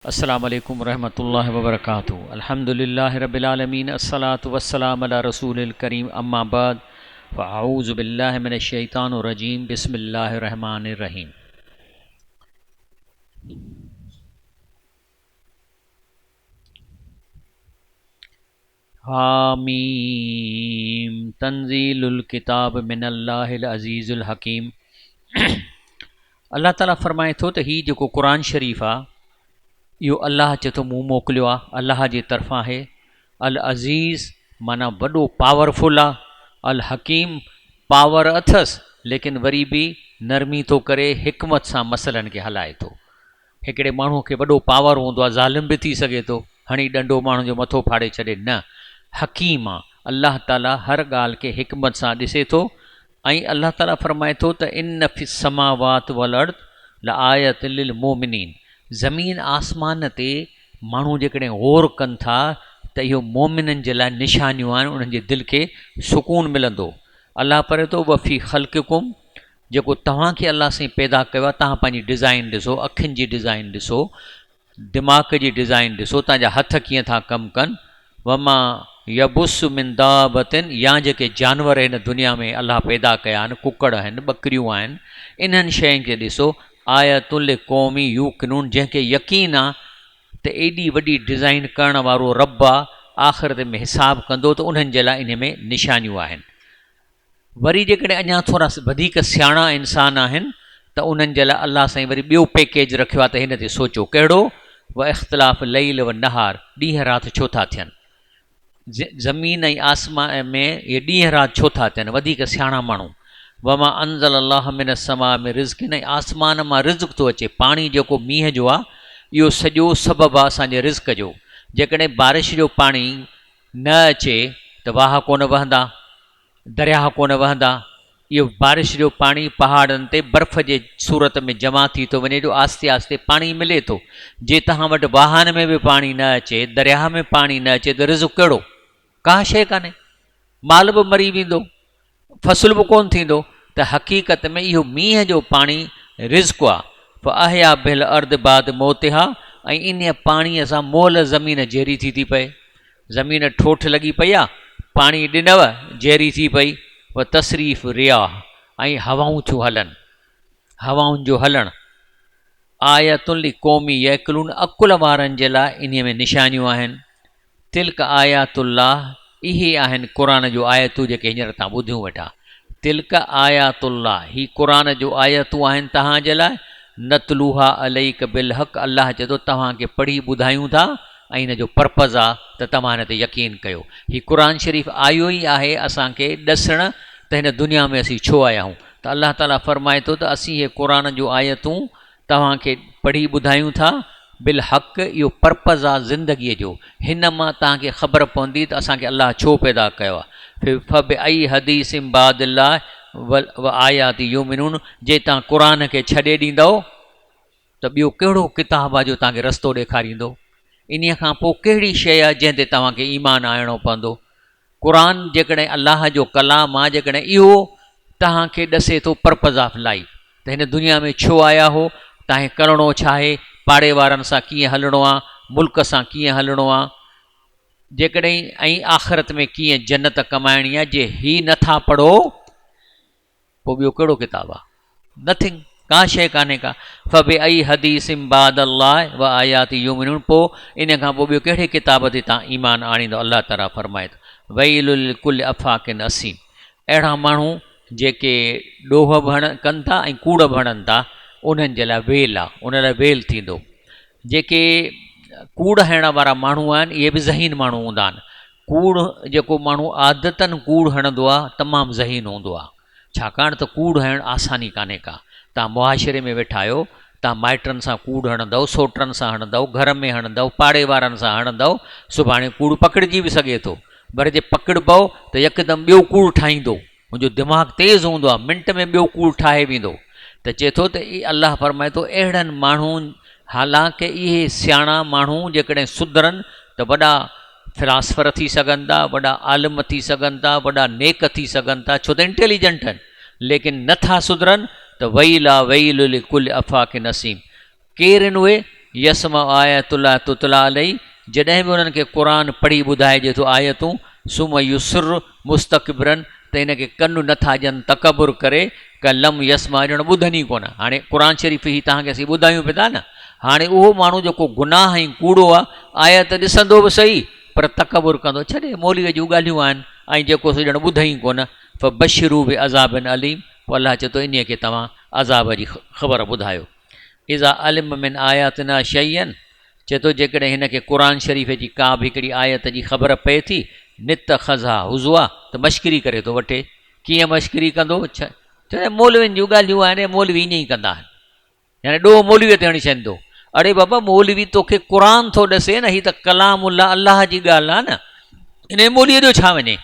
السلام عليڪم ورحمة الله وبرڪاته الحمد لله رب العالمين الصلاة والسلام علي رسول الڪريم اما بعد فاعوذ بالله من الشيطان الرجيم بسم الله الرحمن الرحيم. حاميم تنزيل الڪتاب من الله العزيز الحڪيم الله تعالي فرمائي ٿو ته هي جيڪو قرآن شريف آ اهو الله چئي ٿو مون موڪليو آ الله جي طرفان آهي العزيز معنيٰ وڏو پاورفل آ الحڪيم پاور اٿس ليڪن وري به نرمي ٿو ڪري حڪمت سان مسئلن کي هلائي ٿو هڪڙي ماڻهوء کي وڏو پاور هوندو آهي، ظالم به ٿي سگهي ٿو، هڻي ڏنڊو ماڻهن جو مٿو ڦاڙي ڇڏي، نه، حڪيم آ، الله تعاليٰ هر ڳالهه کي حڪمت سان ڏسي ٿو ۽ الله تعاليٰ فرمائي ٿو ته ان في السماوات والارض لآيات للمؤمنين زمين آسمان تي ماڻهو جيڪڏهن غور ڪن ٿا ته اهو مؤمنن جي لاء نشانيون آهن انهن جي دل کي سڪون ملندو. الله فرمائي ٿو وفي خلقڪم جيڪو توهان کي الله سائين پيدا ڪيو آهي توهان پنهنجي ڊزائين ڏسو اکين جي ڊزائين ڏسو دماغ جي ڊزائين ڏسو توهان جا هٿ ڪيئن ٿا ڪم ڪن وما يبث من دابة يا جيڪي جانور هن دنيا ۾ الله پيدا ڪيا آهن ڪڪڙ آهن ٻڪريون آهن انهن شين کي ڏسو آيت لقوم يوقنون جنهن کي يقين آ ته ايڏي وڏي ڊزائين ڪرڻ وارو رب آ آخرت ۾ حساب ڪندو ته انهن جي لاء انهي ۾ نشانيون آهن وري جيڪڏهن اڃا ٿورا وڌيڪ سياڻا انسان آهن ته انهن جي لاء الله سائين وري ٻيو پيڪيج رکيو آهي ته هن تي سوچو ڪهڙو واختلاف الليل والنهار ڏينهن رات ڇو ٿا ٿين زمين ۽ آسمان ۾ اهي ڏينهن رات ڇو ٿا ٿين وڌيڪ سياڻا ماڻهو وما انزل الله من السماء من رزق ۽ آسمان مان رزق ٿو اچي پاڻي جيڪو مينهن جو آهي اهو سڄو سبب آهي اسان جي رزق جو جيڪڏهن بارش جو پاڻي نه اچي ته واهه ڪونه وهندا، درياهه ڪونه وهندا. اهو بارش جو پاڻي پهاڙن تي برف جي صورت ۾ جمع ٿي ٿو وڃي جو آهستي آهستي پاڻي ملي ٿو. جي توهان وٽ واهن ۾ به پاڻي نه اچي، درياهه ۾ پاڻي نه اچي ته رزق ڪهڙو؟ ڪا شيء ڪانهي. مال به مري ويندو. فصل به ڪونه ٿيندو ته حقيقت ۾ اهو مينهن جو پاڻي رزق آ، فاحيا به الارض بعد موتها ۽ انهيء پاڻيء سان مئل زمين جيئري ٿي ٿي پئي. زمين ٺوٺ لڳي پئي آ، پاڻي ڏنو، جيئري ٿي پئي. وتصريف الرياح ۽ هوائون ٿيون هلن. هوائن جو هلڻ. آية لقوم يعقلون عقل وارن جي لاء انهيء ۾ نشانيون آهن. تلڪ آيات الله، اهي آهن قرآن جون آيتون جيڪي هينئر توهان ٻڌيون ويٺا. تلڪ آيات الله، هي قرآن جون آيتون آهن توهان جي لاء، نتلوها عليڪ بالحق، الله چئي ٿو توهان کي پڙهي ٻڌايون ٿا ۽ ان جو پرپز آ ته توهان هن تي يقين ڪيو. هي قرآن شريف آيو ئي آهي اسان کي ڏسڻ ته هن دنيا ۾ اسين ڇو آيا آهيون ته الله تعالي فرمائي ٿو ته اسين هي قرآن جون آيتون توهان کي پڙهي ٻڌايون ٿا، بالحق اهو پرپز آ زندگيء جو، هن مان توهان کي خبر پوندي ته اسان کي الله ڇو پيدا ڪيو آ، فبأي حديث بعد الله وآياته يؤمنون جي توهان قرآن کي ڇڏي ڏيندؤ ته ٻيو ڪهڙو ڪتاب آ جو توهان کي رستو ڏيکاريندو، انهيء کان پوء ڪهڙي شيء آ جنهن تي توهان کي ايمان آڻڻو پوندو، قرآن جيڪڏهن الله جو ڪلام آ جيڪڏهن اهو توهان کي ڏسي ٿو پرپز آف لائيف ته هن دنيا ۾ ڇو آيا هو توهان کي ڪرڻو ڇا آهي پاڙي وارن سان ڪيئن هلڻو آ ملڪ سان ڪيئن هلڻو آ جيڪڏهن ۽ آخرت ۾ ڪيئن جنت ڪمائڻي آ جي هي نٿا پڙهو پوء ٻيو ڪهڙو ڪتاب آ؟ نٿنگ، ڪا شيء ڪانهي ڪا. فبأي حديث بعد الله وآياته يؤمنون پوء ان کان پوء ٻيو ڪهڙي ڪتاب تي توهان ايمان آڻيندؤ؟ الله تعاليٰ فرمائي ٿو، ويل لڪل افاڪ اثيم اهڙا ماڻهو جيڪي ڏوهه به ڪن ٿا ۽ ڪوڙ به هڻن ٿا انهن جي لاء ويل آ، ان لاء ويل ٿيندو. جيڪي ڪوڙ هڻڻ وارا ماڻهو آهن اهي به ذهين ماڻهو هوندا آهن. ڪوڙ، جيڪو ماڻهو عادتاً ڪوڙ هڻندو آهي، تمام ذهين هوندو آهي. ڇاڪاڻ ته ڪوڙ هڻڻ آساني ڪانهي ڪا. توهان معاشري ۾ ويٺا آهيو، توهان مائٽن سان ڪوڙ هڻندؤ، سوٽن سان هڻندؤ، گهر ۾ هڻندؤ، پاڙي وارن سان هڻندؤ، سڀاڻي ڪوڙ پڪڙجي به سگهي ٿو. پر جي پڪڙبؤ ته يڪدم ٻيو ڪوڙ ٺاهيندو. هن جو دماغ تيز هوندو آهي، منٽ ۾ ٻيو ڪوڙ ٺاهي ويندو. ته چئي ٿو ته الله فرمائي ٿو اهڙن ماڻهن حالانڪه اهي سياڻا ماڻهو جيڪڏهن سڌرن ته وڏا فلاسفر ٿي سگهن ٿا، وڏا عالم ٿي سگهن ٿا، وڏا نيڪ ٿي سگهن ٿا، ڇو ته انٽيليجنٽ آهن، ليڪن نه ٿا سڌرن ته ويل آ ويل لڪل افاڪ اثيم. ڪير آهن اهي؟ يسمع آيات الله تتليٰ عليه جڏهن به انهن کي قرآن پڙهي ٻڌائجي ٿو آيتون، ثم يصر مستڪبرا ته ان کي ڪن نه ٿا ڏين تڪبر ڪري، ڪان لم يسمع ڄڻ ٻڌن ئي ڪونه. هاڻي قرآن شريف هي توهان کي اسين ٻڌايون پيا ٿا نه، هاڻي اهو ماڻهو جيڪو گناهه ۽ ڪوڙو آهي، آيت ڏسندو به سهي پر تڪبر ڪندو، ڇڏي مولويء جون ڳالهيون آهن ۽ جيڪو سو ڄڻ ٻڌئي ئي ڪونه، فبشره بعذاب اليم پوء الله چئي ٿو انهيء کي توهان عذاب جي خبر ٻڌايو. اذا علم من آياتنا شيئا چئي ٿو جيڪڏهن هن کي قرآن شريف جي ڪا به هڪڙي آيت جي خبر پئي ٿي نتخذها هزوا ته مشڪري ڪري ٿو وٺي. ڪيئن مشڪري ڪندو؟ چئي مولوين جون ڳالهيون آهن مولوي ائين ئي ڪندا آهن. يعني ڏوهه مولويء تي هڻي ڇڏيندو. اڙي بابا مولوي توکي قرآن ٿو ڏسي نه هي ته ڪلام الله الله جي ڳالهه آهي نه انهي مولويء جو ڇا وڃي؟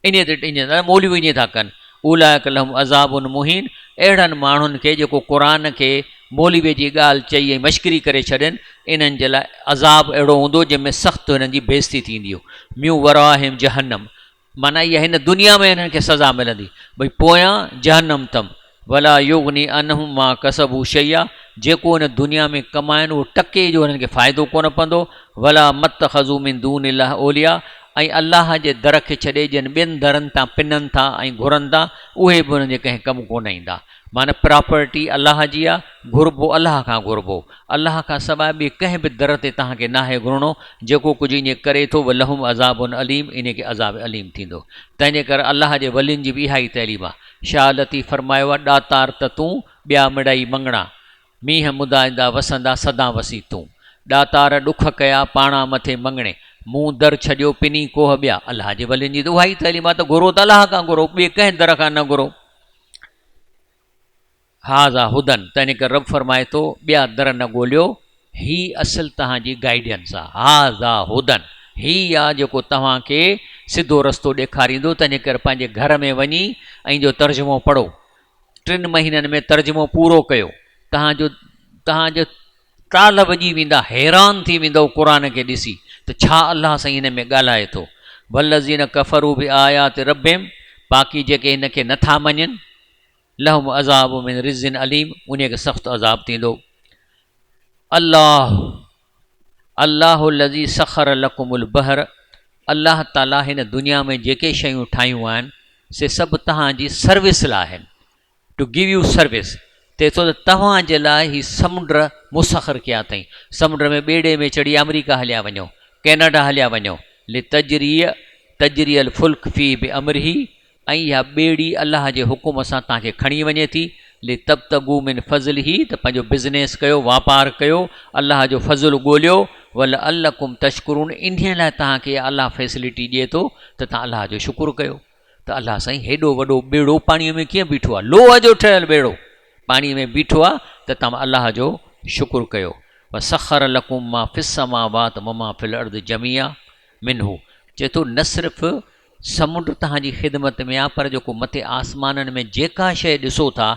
انهيء تي ائين ته مولوي ائين ٿا ڪن. اولئک لهم عذاب مهين اهڙن ماڻهن کي جيڪو قرآن کي مولويء جي ڳالهه چئي ۽ مشڪري ڪري ڇڏين انهن جي لاء عذاب اهڙو هوندو جنهن ۾ سخت هنن جي بيعزتي ٿيندي. من ورائهم جهنم معنيٰ اها هن دنيا ۾ هنن کي سزا ملندي ڀئي پويان جهنم تم ولا يغني عنهم ما ڪسبوا شيئا جيڪو هن دنيا ۾ ڪمائن اهو ٽڪي جو هنن کي فائدو ڪونه پوندو ولا ما اتخذوا من دون الله اولياء ۽ الله جي در کي ڇڏي جن ٻين درن تان پنن ٿا ۽ گهرن ٿا اهي به انهن جي ڪنهن ڪم ڪونه ايندا معنيٰ پراپرٽي الله جي آ گهربو الله کان گهربو الله کان سواء ٻئي ڪنهن به در تي توهان کي ناهي گهرڻو جيڪو ڪجهه ائين ڪري ٿو ولهم عذاب اليم انهي کي عذاب اليم ٿيندو تنهن جي ڪري الله جي ولين جي به اها ئي تعليم آ شاهه لطيف فرمايو آ، ڏاتار ته تون، ٻيا مڙئي مڱڻا. مينهن مدائيندا وسندا، سدا وسين تون. ڏاتار ڏک ڪيا، پاڻان مٿي مڱڻي. مون در ڇڏيو، پني ڪوهه ٻيا. الله جي ولين جي ته اها ئي تعليم آ ته گهرو ته الله کان گهرو، ٻئي ڪنهن در کان نه گهرو. هذا هدًا، تنهن ڪري رب فرمائي ٿو، ٻيا در نه ڳوليو، هي اصل توهان جي گائيڊنس آ، هذا هدًا، هي آ جيڪو توهان کي سڌو رستو ڏيکاريندو، تنهن ڪري پنهنجي گهر ۾ وڃي ۽ جو ترجمو پڙهو، ٽن مهينن ۾ ترجمو پورو ڪيو، توهان جو توهان جو ٽال وڄي ويندا، حيران ٿي ويندؤ قرآن کي ڏسي ته ڇا الله سائين هن ۾ ڳالهائي ٿو، والذين ڪفروا بآيات ربهم، باقي جيڪي هن کي نٿا مڃين، لهم عذاب من رجز اليم انهي کي سخت عذاب ٿيندو. الله الله الذي سخر لڪم البحر الله تعالي هن دنيا ۾ جيڪي شيون ٺاهيون آهن سي سڀ توهان جي سروس لاء آهن ٽو گيو يو سروس تي ٿو ته توهان جي لاء هي سمنڊ مسخر ڪيا اٿئي سمنڊ ۾ ٻيڙي ۾ چڙهي آمريڪا هليا وڃو ڪينيڊا هليا وڃو لتجري تجري الفلڪ فيه بامره ۽ اها ٻيڙي الله جي حڪم سان توهان کي کڻي وڃي ٿي، لتبتغوا من فضله ته پنهنجو بزنيس ڪيو، واپار ڪيو، الله جو فضل ڳوليو، ولعلڪم تشڪرون انهيء لاء توهان کي اها الله فيسلٽي ڏئي ٿو ته توهان الله جو شڪر ڪيو ته الله سائين هيڏو وڏو ٻيڙو پاڻيء ۾ ڪيئن بيٺو آهي، لوهه جو ٺهيل ٻيڙو پاڻيء ۾ بيٺو آهي ته توهان الله جو شڪر ڪيو. وسخر لڪم ما في السماوات وما في الارض جميعا منه چئي ٿو نه صرف سمنڊ توهان جي خدمت ۾ آ پر جيڪو مٿي آسمانن ۾ جيڪا شيء ڏسو ٿا،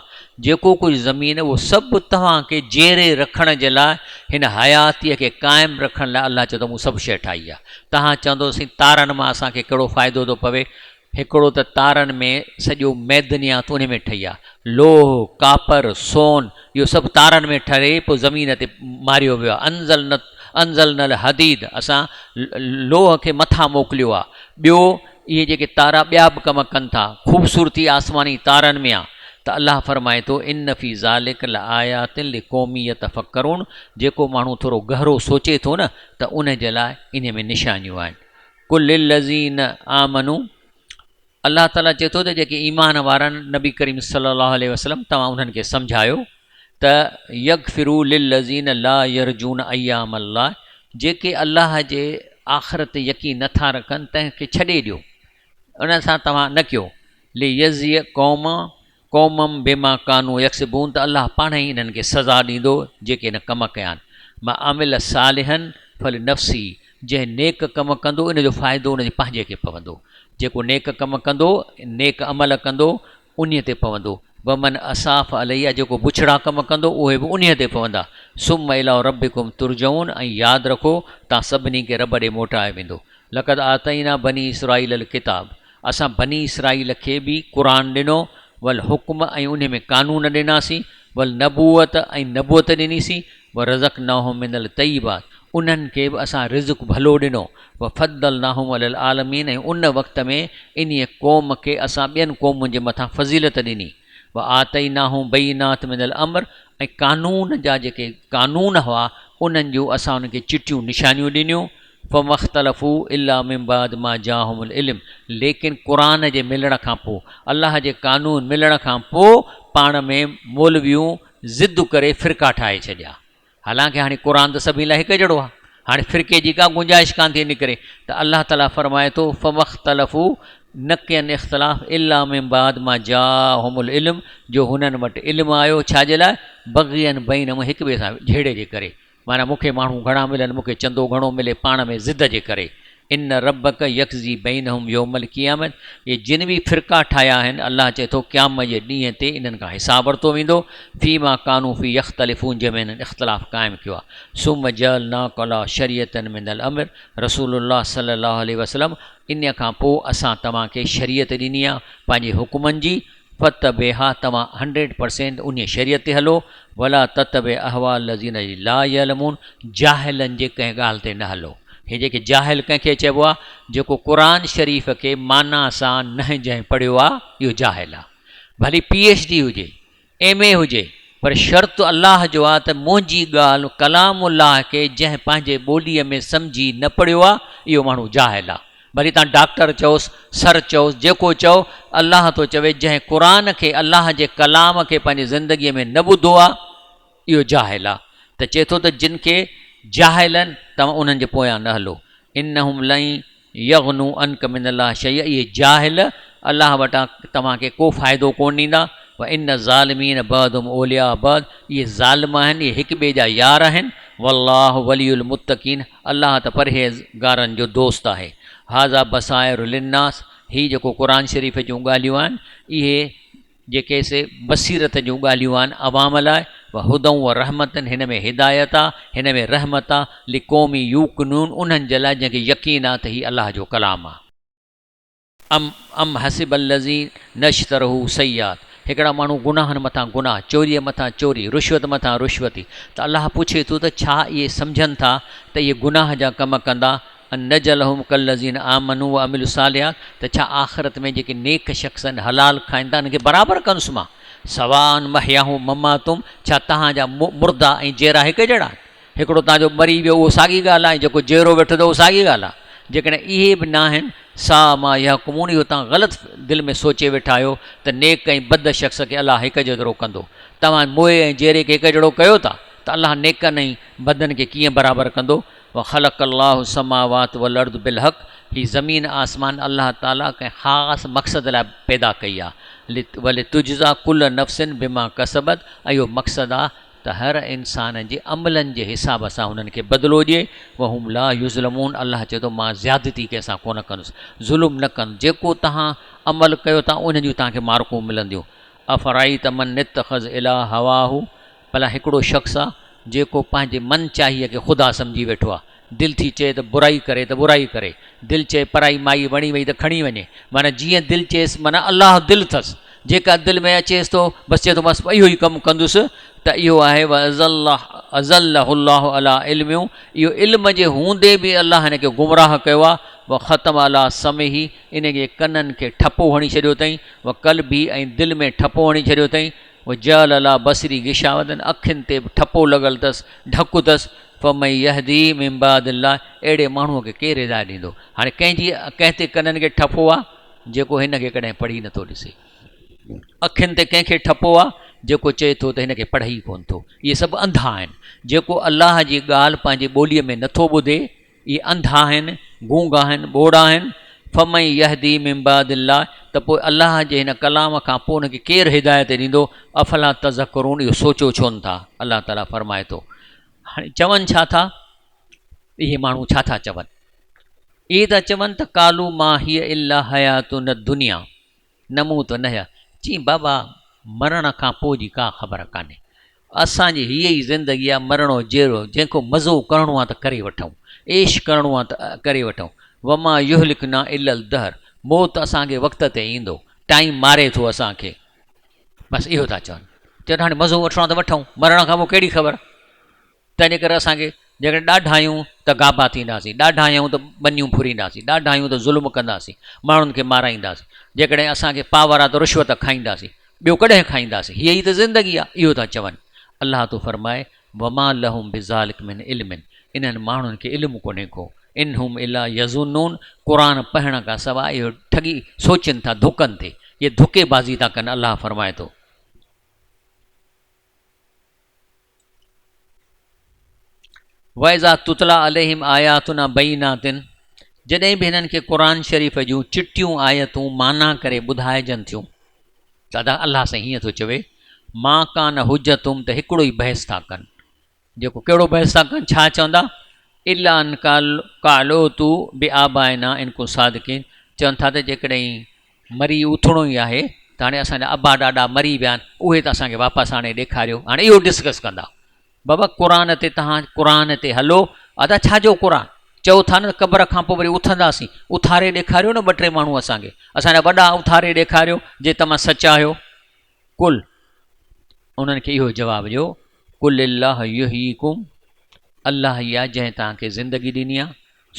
جيڪو ڪجهه زمين اهو سڀ توهان کي جيئري رکڻ جي لاء هن حياتيء کي قائم رکڻ لاء الله چئي ٿو مون سڀ شيء ٺاهي آ. توهان چوندو سائين تارن مان اسان کي ڪهڙو فائدو ٿو پوي؟ هڪڙو ته تارن ۾ سڄو معدنيات انهي ۾ ٺهي آ. لوهه، ڪاپر، سون اهو سڀ تارن ۾ ٺري پوء زمين تي ماريو ويو آ. انزلنا انزلنا الحديد اسان لوهه کي مٿان موڪليو آ. ٻيو اهي جيڪي تارا ٻيا به ڪم ڪن ٿا. خوبصورتي آسماني تارن ۾ آ ته الله فرمائي ٿو ان في ذلک لآيات لقوم يتفڪرون جيڪو ماڻهو ٿورو گهرو سوچي ٿو نه ته ان جي لاء انهي ۾ نشانيون آهن. قل للذين آمنوا الله تعاليٰ چئي ٿو ته جيڪي ايمان وارا آهن نبي ڪريم صلي الله عليه وسلم توهان انهن کي سمجهايو ته يغفروا للذين لا يرجون ايام الله جيڪي الله جي آخرت تي يقين نٿا رکن تنهن کي ڇڏي ڏيو ان سان توهان نه ڪيو ليجزي قوم قوما بما ڪانوا يڪسبون ته الله پاڻ ئي انهن کي سزا ڏيندو جيڪي هن ڪم ڪيا آهن. من عمل صالحا فلنفسه جنهن نيڪ ڪم ڪندو ان جو فائدو ان جي پنهنجي کي پوندو. جيڪو نيڪ ڪم ڪندو، نيڪ عمل ڪندو، انهي تي پوندو. ومن اساء فعليها جيڪو بڇڙا ڪم ڪندو اهي به انهي تي پوندا. ثم الي ربڪم ترجعون ۽ ياد رکو توهان سڀني کي رب ڏي موٽايو ويندو. لقد آتينا بني اسرائيل الڪتاب اسان بني اسرائيل کي به قرآن ڏنو، والحڪم ۽ انهي ۾ قانون ڏناسين، والنبوة ۽ نبوت ڏنيسين، ورزقناهم من الطيبات انهن کي به اسان رزق ڀلو ڏنو، وفضلناهم علي العالمين ۽ ان وقت ۾ انهيء قوم کي اسان ٻين قومن جي مٿان فضيلت ڏني، وآتيناهم بينات من الامر ۽ قانون جا جيڪي قانون هئا انهن جون اسان انهن کي چٽيون نشانيون ڏنيون، فما اختلفوا الا من بعد ما جاءهم العلم ليڪن قرآن جي ملڻ کان پوء الله جي قانون ملڻ کان پوء پاڻ ۾ مولويون ضد ڪري فرقا ٺاهي ڇڏيا حالانڪه هاڻي قرآن ته سڀني لاء هڪ جهڙو آهي هاڻي فرقي جي ڪا گنجائش ڪانه ٿي نڪري ته الله تعاليٰ فرمائي ٿو فما اختلفوا نه ڪين اختلاف الا من بعد ما جاءهم العلم جو هنن وٽ علم آيو ڇا جي لاء بغيا بينهم هڪ ٻئي سان جهيڙي جي ڪري معنيٰ مون کي ماڻهو گهڻا ملن، مون کي چندو گهڻو ملي، پاڻ ۾ ضد جي ڪري. ان ربک يقضي بينهم يوم القيامة اهي جن به فرقا ٺاهيا آهن، الله چئي ٿو قيامت جي ڏينهن تي انهن کان حساب ورتو ويندو، فيما ڪانوا فيه يختلفون جنهن ۾ انهن اختلاف قائم ڪيو آهي. ثم جعلناک علي شريعة من الامر رسول الله صلي الله عليه وسلم انهيء کان پوء اسان توهان کي شريعت ڏني آهي پنهنجي حڪمن جي، فاتبعها توهان هنڊريڊ پرسينٽ انهيء شريعت تي هلو، ولا تتبع اهواء الذين لا يعلمون جاهلن جي ڪنهن ڳالهه تي نه هلو. هي جيڪي جاهل ڪنهن کي چئبو آهي؟ جيڪو قرآن شريف کي معنيٰ سان نه جنهن پڙهيو آهي اهو جاهل آهي. ڀلي پي ايڇ ڊي هجي، ايم اي هجي پر شرط الله جو آهي ته منهنجي ڳالهه ڪلام الله کي جنهن پنهنجي ٻوليء ۾ سمجهي نه پڙهيو آهي اهو ماڻهو جاهل آهي. ڀلي توهان ڊاڪٽر چئوس، سر چئوس، جيڪو چئو، الله ٿو چوي جنهن قرآن کي، الله جي ڪلام کي پنهنجي زندگيء ۾ نه ٻڌو آ، اهو جاهل آ. ته چئي ٿو ته جن کي جاهلن توهان انهن جي پويان نه هلو. انهم لن يغنوا عنڪ من الله شيئا اهي جاهل الله وٽان توهان کي ڪو فائدو ڪونه ڏيندا. وان الظالمين بعضهم اولياء بعض اهي ظالم آهن، اهي هڪ ٻئي جا يار آهن. والله ولي المتقين الله ته پرهيزگارن جو دوست آهي. هذا بصائر للناس هي جيڪو قرآن شريف جون ڳالهيون آهن اهي جيڪي سي بصيرت جون ڳالهيون آهن عوام لاء وهدًا ورحمة هن ۾ هدايت آ هن ۾ رحمت آ لقوم يوقنون انهن جي لاء جن کي يقين آ ته هي الله جو ڪلام آ. ام ام حسب الذين اشتروا السيئات هڪڙا ماڻهو گناهن مٿان گناهه، چوريء مٿان چوري، رشوت مٿان رشوتي ته الله پڇي ٿو ته ڇا اهي سمجهن ٿا ته اهي گناهه جا ڪم ڪندا ان نجعلهم ڪالذين آمنوا وعملوا الصالحات ته ڇا آخرت ۾ جيڪي نيڪ شخص آهن حلال کائن ٿا انهن کي برابر ڪندس مان سواء محياهم ومماتهم ڇا توهان جا مردا ۽ جيئرا هڪ جهڙا آهن هڪڙو تان جو مري ويو اهو ساڳي ڳالهه آهي ۽ جيڪو جيئرو ويٺو اٿو اهو ساڳي ڳالهه آهي. جيڪڏهن اهي به ناهن، ساء ما يحڪمون اهو توهان غلط دل ۾ سوچي ويٺا آهيو ته نيڪ ۽ بد شخص کي الله هڪ جيترو ڪندو. توهان موئي ۽ جيئري کي هڪ جهڙو ڪيو ٿا ته الله نيڪن ۽ بدن کي ڪيئن برابر ڪندو؟ وخلق الله السماوات والارض بالحق هي زمين آسمان الله تعاليٰ ڪنهن خاص مقصد لاء پيدا ڪئي آهي ولتجزيٰ ڪل نفس بما ڪسبت ۽ اهو مقصد آهي ته هر انسان جي عملن جي حساب سان هنن کي بدلو ڏئي، وهم لا يظلمون الله چئي ٿو مان زيادتي ڪنهن سان ڪونه ڪندس، ظلم نه ڪندس، جيڪو توهان عمل ڪيو ٿا انهن جون توهان کي مارڪون ملنديون. افرايت من اتخذ الهه ڀلا هڪڙو شخص آ جيڪو پنهنجي من چاهيء کي خدا سمجهي ويٺو آ، دل ٿي چئي ته برائي ڪري ته برائي ڪري، دل چئي پرائي مائي وڻي وئي ته کڻي وڃي، معنيٰ جيئن دل چئيس معنيٰ الله دل ٿس، جيڪا دل ۾ اچيس ٿو بس چئي ٿو بس اهو ئي ڪم ڪندس ته اهو آهي واضله الله علي علم اهو علم جي هوندي به الله هن کي گمراهه ڪيو آهي وختم علي سمعه ان جي ڪنن کي ٺپو هڻي ڇڏيو اٿائين وقلبه ۽ دل ۾ ٺپو هڻي ڇڏيو اٿائين وجعل علي بصره غشاوة اکين تي به ٺپو لڳل اٿس ڍڪ اٿس فمن يهديه من بعد الله اهڙي ماڻهوء کي ڪير هدايت ڏيندو هاڻي ڪنهن جي ڪنهن تي ڪنن کي ٺپو آهي جيڪو هن کي ڪڏهن پڙهي نٿو ڏسي. اکين تي ڪنهن کي ٺپو آ، جيڪو چئي ٿو ته هن کي پڙهي ئي ڪونه ٿو. اهي سڀ انڌا آهن. جيڪو الله جي ڳالهه پنهنجي ٻوليء ۾ نٿو ٻڌي، اهي انڌا آهن، گونگا آهن، ٻوڙا آهن. فمن يهدي من بعد الله ته پوء الله جي هن ڪلام کان پوء ان کي ڪير هدايت ڏيندو؟ افلا تذڪرون اهو سوچو ڇو نه ٿا؟ الله تعاليٰ فرمائي ٿو. هاڻي چون ڇا ٿا؟ اهي ماڻهو ڇا ٿا چون؟ اهي ٿا چون ته قالوا ما هي الا حياتنا الدنيا نموت ونحيا چين بابا مرڻ کان پوء جي ڪا خبر ڪانهي اسان جي هيء ئي زندگي آهي مرڻو جيئرو جنهن کان مزو ڪرڻو آهي ته ڪري وٺون عيش ڪرڻو آهي ته ڪري وٺون وما يهلڪنا الا الدهر موت اسان کي وقت تي ايندو ٽائيم ماري ٿو اسان کي بس اهو ٿا چون. چئو ته هاڻي مزو وٺڻو آهي ته وٺون، مرڻ کان پوء ڪهڙي خبر. تنهنجي ڪري اسان کي جيڪڏهن ڏاڍا آهيون ته گابا ٿينداسين، ڏاڍا آهيون ته ٻنيون ڦرينداسين، ڏاڍا آهيون ته ظلم ڪنداسين، ماڻهن کي مارائينداسين، جيڪڏهن اسان کي پاور آهي ته رشوت کائينداسين، ٻيو ڪڏهن کائينداسين، هيء ئي ته زندگي آهي، اهو ٿا چون. الله ٿو فرمائي، وما لهم بذلک من علم انهن ماڻهن کي علم ڪونهي ڪو، ان هم الا يظنون قرآن پڙهڻ کان سواء اهو ٺڳي سوچين ٿا ڌڪن تي، اهي ڌڪي بازي ٿا ڪن، الله فرمائي ٿو. واذا تتليٰ عليهم آياتنا بينات جڏهن به هنن کي قرآن شريف جون چٽيون آيتون معنيٰ ڪري ٻڌائجن ٿيون ته ادا الله سائين هيئن ٿو چوي ما ڪان حجتهم ته هڪڙو ئي بحث ٿا ڪن جيڪو ڪهڙو بحث ٿا ڪن ڇا چوندا الا ان قالوا تو بآبائنا ان ڪن صادقين چون ٿا ته جيڪڏهن مري اٿڻو ئي آهي ته هاڻي اسان جا ابا ڏاڏا مري ويا آهن اهي ته اسان کي واپس آڻي ڏيکاريو هاڻي اهو ڊسڪس ڪندا بابا قرآن تي تهان قرآن تي هلو ادا ڇا جو قرآن چئو ٿا نه قبر کان پوء وري اٿنداسين اٿاري ڏيکاريو نه ٻه ٽي ماڻهو اسان کي اسان جا وڏا اٿاري ڏيکاريو جي توهان سچا آهيو قل انهن کي اهو جواب ڏيو قل الله يحييڪم الله ئي آهي جنهن توهان کي زندگي ڏني آهي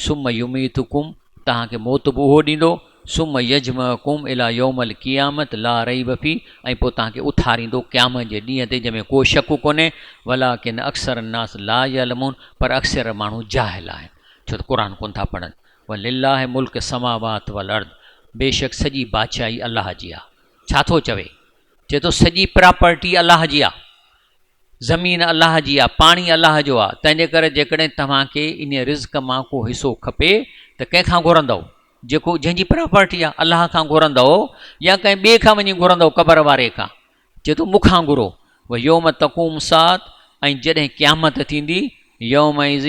ثم يميتڪم توهان کي موت به اهو ڏيندو، ثم يجمعڪم الي يوم القيامت لا ريب فيه ۽ پوء توهان کي اٿاريندو قيامت جي ڏينهن تي جنهن ۾ ڪو شڪ ڪونهي، ولڪن اڪثر الناس لا يعلمون پر اڪثر ماڻهو جاهل آهن ڇو ته قرآن ڪونه ٿا پڙهن. ولله ملڪ السماوات والارض بيشڪ سڄي بادشاهي الله جي آهي. ڇا ٿو چوي؟ چئي ٿو سڄي پراپرٽي الله جي آهي. زمين الله جي آ، پاڻي الله جو آ، تنهنجي ڪري جيڪڏهن توهان کي انهيء رزق مان ڪو حصو کپي ته ڪنهن کان گهرندؤ؟ جيڪو جنهن جي پراپرٽي آ، الله کان گهرندؤ يا ڪنهن ٻئي کان وڃي گهرندؤ قبر واري کان؟ چئي ٿو مون کان گهرو. ويوم تقوم الساعت ۽ جڏهن قيامت ٿيندي، يومئذ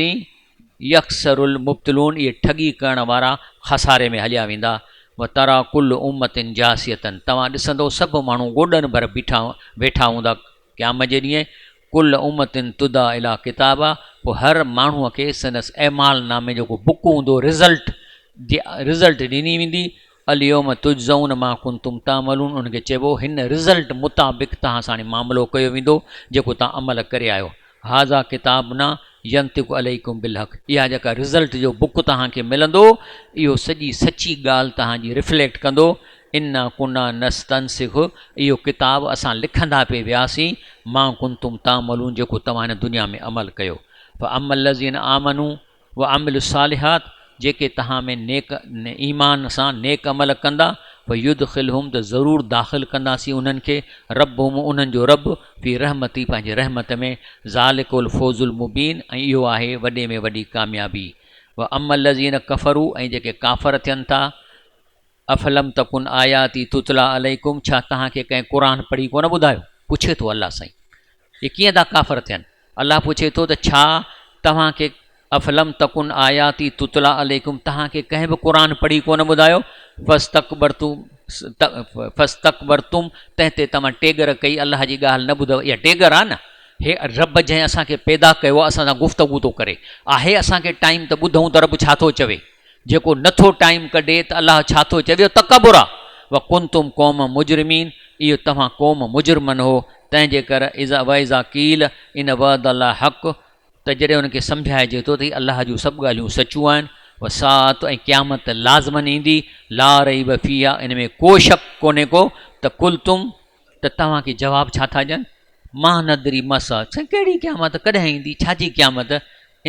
يخسر المبطلون اهي ٺڳي ڪرڻ وارا خساري ۾ هليا ويندا. وتريٰ ڪل امة جاثية توهان ڏسندؤ سڀ ماڻهو گوڏن ڀر بيٺا ويٺا هوندا قيامت جي ڏينهن، ڪل امة تدعيٰ اليٰ ڪتابها، پوء هر ماڻهوء کي سندس اعمال نامي جو ڪو بڪ هوندو، رزلٽ، جي رزلٽ ڏني ويندي، اليوم تجزون ما ڪنتم تعملون، انهن کي چئبو، هن رزلٽ مطابق توهان ساڻ معاملو ڪيو ويندو، جيڪو توهان عمل ڪري آيو. هذا ڪتابنا ينطق عليڪم بالحق، اها جيڪا رزلٽ جو بڪ توهان کي ملندو، اهو سڄي سچي ڳالهه توهان جي رفليڪٽ ڪندو، انا ڪنا نستنسخ اهو ڪتاب اسان لکندا پئي وياسين ما ڪنتم تعملون جيڪو توهان هن دنيا ۾ عمل ڪيو فاما الذين آمنوا وعملوا الصالحات جيڪي توهان ۾ نيڪ ايمان سان نيڪ عمل ڪندا فيدخلهم ته ضرور داخل ڪنداسين انهن کي ربهم انهن جو رب في رحمتي پنهنجي رحمت ۾ ذالڪ الفوز المبين ۽ اهو آهي وڏي ۾ وڏي ڪاميابي واما الذين ڪفروا ۽ جيڪي ڪافر ٿين ٿا افلم تڪن آياتي تتليٰ عليڪم ڇا توهان کي ڪنهن قرآن پڙهي ڪونه ٻڌايو؟ پڇي ٿو الله سائين اهي ڪيئن ٿا ڪافر ٿين؟ الله پڇي ٿو ته ڇا توهان کي افلم تڪن آياتي تتليٰ عليڪم توهان کي ڪنهن به قرآن پڙهي ڪونه ٻڌايو؟ فاستڪبرتم فاستڪبرتم تنهن تي توهان ٽيڳر ڪئي الله جي ڳالهه نه ٻڌو اها ٽيڳر آهي نه هي رب جنهن اسان کي پيدا ڪيو آهي اسان سان گفتگو ٿو ڪري آهي اسان کي ٽائيم ته ٻڌون ته رب ڇا ٿو چوي جيڪو نه ٿو ٽائيم ڪڍي ته الله ڇا ٿو چوي اهو تڪبر آ وڪنتم قوما مجرمين اهو توهان قوم مجرمن هو تنهن جي ڪر اذا واذا قيل ان وعد الله حق ته جڏهن انهن کي سمجهائجي ٿو ته هي الله جون سڀ ڳالهيون سچون آهن والساعت ۽ قيامت لازمن ايندي لا ريب فيها ان ۾ ڪو شڪ ڪونهي ڪو ته قلتم ته توهان کي جواب ڇا ٿا ڏين ما ندري ما الساعت سائين ڪهڙي قيامت ڪڏهن ايندي ڇا جي قيامت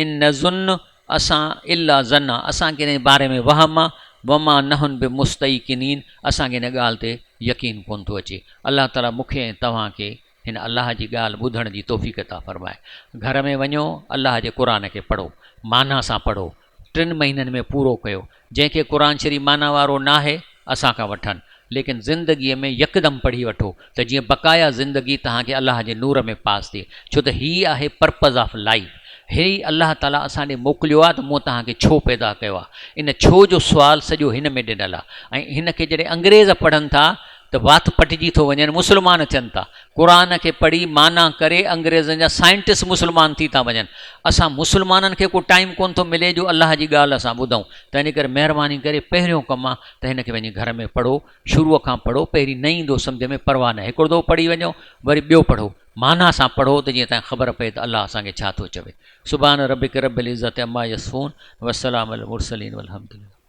ان نظن اسان الا ظنا اسان کي ان جي باري ۾ وهم آ وما نحن بمستيقنين اسان کي ان ڳالهه تي يقين ڪونه ٿو اچي الله تعالي مون کي ۽ توهان کي هن الله جي ڳالهه ٻڌڻ جي توفيق عطا فرمائي گهر ۾ وڃو الله جي قرآن کي پڙهو معنيٰ سان پڙهو ٽن مهينن ۾ پورو ڪيو جنهن کي قرآن شريف معنيٰ وارو ناهي اسان کان وٺن ليڪن زندگيء ۾ يڪدم پڙهي وٺو ته جيئن بقايا زندگي توهان کي الله جي نور ۾ پاس ٿئي ڇو ته هي آهي پرپز آف لائيف هي الله تعاليٰ اسان ڏي موڪليو آهي ته مون توهان کي ڇو پيدا ڪيو آهي ان ڇو جو سوال سڄو هن ۾ ڏنل آهي ۽ هن کي جڏهن انگريز پڙهن ٿا ته وات پٽجي ٿو وڃن مسلمان ٿين ٿا. قرآن کي پڙهي معنيٰ ڪري انگريزن جا سائنٽسٽ مسلمان ٿي ٿا وڃن. اسان مسلمانن کي ڪو ٽائيم ڪونه ٿو ملي جو الله جي ڳالهه اسان ٻڌون. تنهن ڪري مهرباني ڪري پهريون ڪم آ ته هن کي وڃي گهر ۾ پڙهو. شروع کان پڙهو پهرين نه ايندو سمجهه ۾ پرواهه ناهي هڪڙو دفعو پڙهي وڃو وري ٻيو پڙهو معنيٰ سان پڙهو ته جيئن تنهن خبر پئي ته الله اسان کي ڇا ٿو چوي. سبحان ربک رب العزت عما يصفون وسلام علي المرسلين والحمد لله.